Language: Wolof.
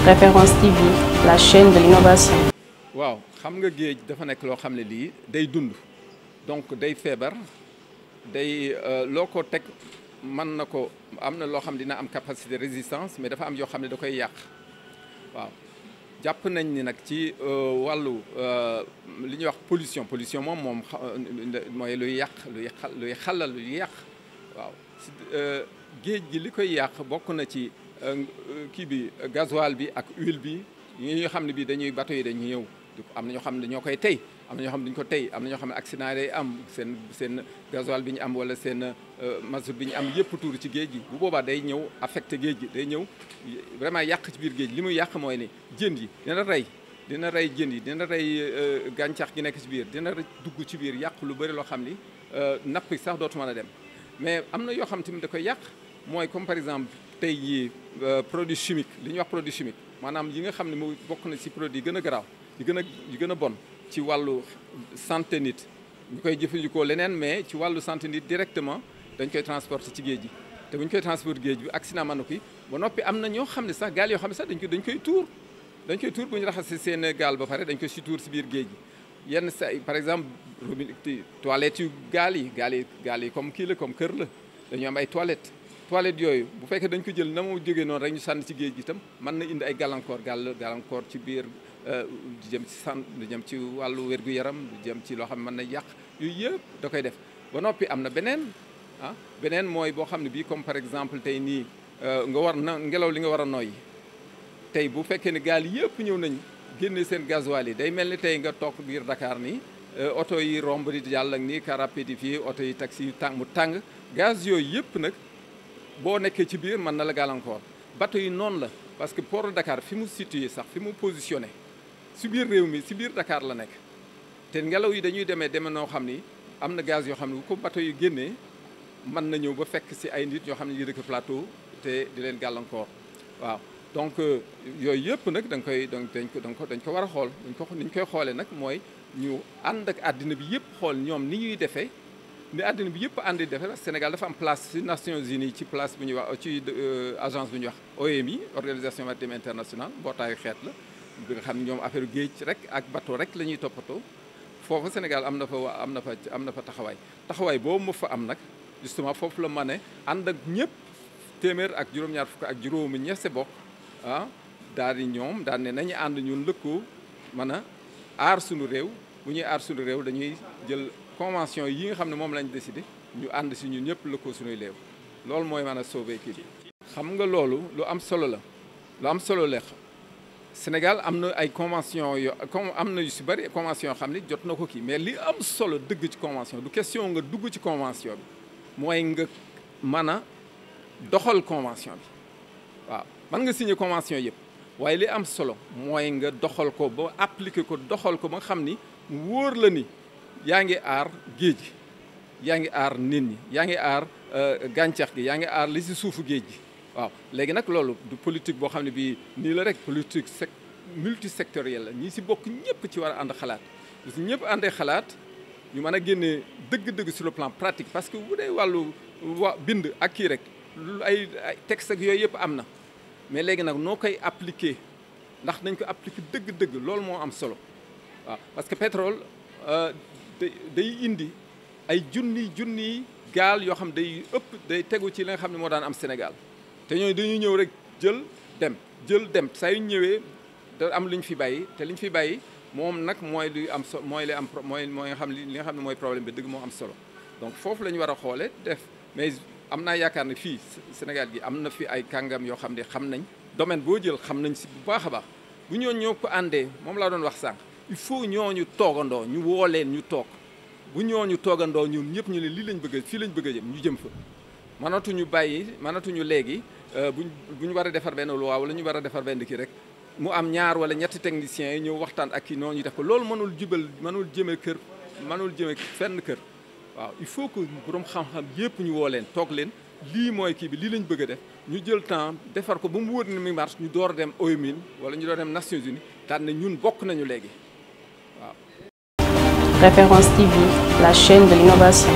Référence TV, la chaîne de l'innovation. waaw xam nga géej dafa nekk loo xam ne lii day dund donc day feebar day loo ko teg mën na ko am na loo xam dina am capacité de résistance mais dafa am yoo xam ne da koy yàq waaw jàpp nañ ni nag ci wàllu li ñuy wax pollution moom mooy luy yàq luy xalal luy yàq waaw géej gi li koy yàq bokk na ci kii bi gasoil bi ak huile bi yi nga xam ne bii dañuy bateau yi dañuy ñëw am na ñoo xam ne dañoo koy tey am na ñoo xam ne duñu ko tey am na ñoo xam ne accident day am seen gasoil bi ñu am wala seen mazout bi ñu am yëpp tuur ci géej gi bu boobaa day ñëw affecté géej gi day ñëw vraiment yàq ci biir géej li muy yàq mooy ne jën yi dina rey jën yi dina rey gàncax gi nekk ci biir dina dugg ci biir yàq lu bëri loo xam ni napp sax dootu mën a dem mais am na yoo xam tamit da koy yàq mooy comme par exemple tey yi produit chimique li ñuy wax produit chimique maanaam yi nga xam ne mu bokk na ci produit yi gën a garaaw yu gën a bon ci wàllu santé nit ñu koy jëfandikoo leneen mais ci wàllu santé nit directement dañ koy transporter ci géej gi te bu ñu koy transporter géej bi accident mën na ko ba noppi am na ñoo xam ne sax gaal yoo xam ne sax dañ koy tuur bu ñu raxasee seen gaal ba pare dañ koy si tuur si biir géej gi yenn saa par exemple toilettes yu gaal yi comme kii la comme kër la dañu am ay toilettes yooyu bu fekkee dañ ko jël na mu jógee noonu rek ñu sànni ci géej gi itam mën na indi ay gàllankoor ci biir di jëm ci di jëm ci wàllu wér-gu-yaram di jëm ci loo xam ne mën na yàq yooyu yëpp da koy def ba noppi am na beneen mooy boo xam ne bii comme par exemple tey nii nga war na ngelaw li nga war a noyyi tey bu fekkee ne gaal yëpp ñëw nañ génne seen gasoil yi day mel ni tey nga toog biir Dakar nii oto yi romb di jàll ak nii car rapide yi fii oto yi taxi yi mu tàng gaz yooyu yëpp nag boo nekkee ci biir mën na la gàllankoor bateau yi noonu la parce que port de Dakar fi mu situé sax fi mu positionné si biir réew mi si biir Dakar la nekk te ngelaw yi dañuy demee noo xam ni am na gaz yoo xam ne bu ko bateau yi génnee mën na ñëw ba fekk si ay nit yoo xam ne ñu dëkk plateau te di leen gàllankoor waaw donc yooyu yëpp nag dañ ko war a xool ni ñu koy xoolee nag mooy ñu ànd ak àddina bi yëpp xool ñoom ni ñuy defee ni àddina bi yëpp ànd di defee parce que Sénégal dafa am place ci Nations Unies ci place bu ñuy wax ci agence bu ñuy wax OMI organisation maritime internationale mbootaayu xeet la bi nga xam ne ñoom affaire géej rek ak bateau rek la ñuy toppatoo foofu Sénégal am na fa taxawaay boobu mu fa am nag justement foofu la ma ne ànd ak ñëpp téeméer ak juróom-ñaar fukk ak juróomi ñese bokk daal di ñoom daal ne nañu ànd ñun lëkkoo mën a aar suñu réew bu ñuy aar suñu réew dañuy jël convention yi nga xam ne moom lañ décidé ñu ànd si ñun ñëpp lëkkoo suñuy réew loolu mooy mën a sauver kii xam nga loolu lu am solo la Sénégal am na ay convention comme am na yu si bëri convention xam ne jot na ko kii mais li am solo dëgg ci convention du question nga dugg ci convention bi mooy nga mën a doxal convention bi waaw mën nga signé convention yëpp waaye li am solo mooy nga doxal ko ba appliquer ko doxal ko ba nga xam ni mu wóor la ni yaa ngi aar géej gi yaa ngi aar nit ñi yaa ngi aar gàncax gi yaa ngi aar li si suufu géej gi waaw léegi nag loolu du politique boo xam ne bii nii la rek politique multisectorielle la ñii si bokk ñëpp ci war a ànd xalaat su ñëpp àndee xalaat ñu mën a génnee dëgg-dëgg sur le plan pratique parce que bu dee wàllu bind ak kii rek ay texte ak yooyu yëpp am na mais léegi nag noo koy appliquer ndax nañ ko appliquer dëgg-dëgg loolu moo am solo waaw parce que pétrole day indi ay junniy gaal yoo xam day tegu ci li nga xam ne moo daan am Sénégal te ñooñu dañuy ñëw rek jël dem saa yu ñëwee da am lu ñu fi bàyyi te li ñu fi bàyyi moom nag mooy li am mooy nga xam li nga xam ne mooy problème bi dëgg moo am solo donc foofu la ñu war a xoole def mais am naa yaakaar ne fii Sénégal gi am na fi ay kàngam yoo xam ne xam nañ domaine boo jël xam nañ si bu baax a baax bu ñooñu ñoo ko àndee moom laa doon wax sànq il faut ñooñu toogandoo ñu woo leen ñu toog bu ñooñu toogandoo ñun ñëpp ñu ne lii lañ bëgg fii lañ bëgg a jëm ñu jëm fa mënatuñu léegi bu ñu war a defar benn loi wala ñu war a defar benn kii rek mu am ñaar wala ñetti techniciens yi ñëw waxtaan ak kii noonu ñu def ko loolu mënul jëme fenn kër waaw il faut que borom xam-xam yëpp ñu woo leen toog leen lii mooy kii bi lii lañ bëgg a def ñu jël temps defar ko ba mu wóor ni muy marche ñu door a dem OMI wala ñu door a dem Nations Unies daan ne ñun bokk nañu léegi waaw. Référence TV, la chaîne de l'innovation.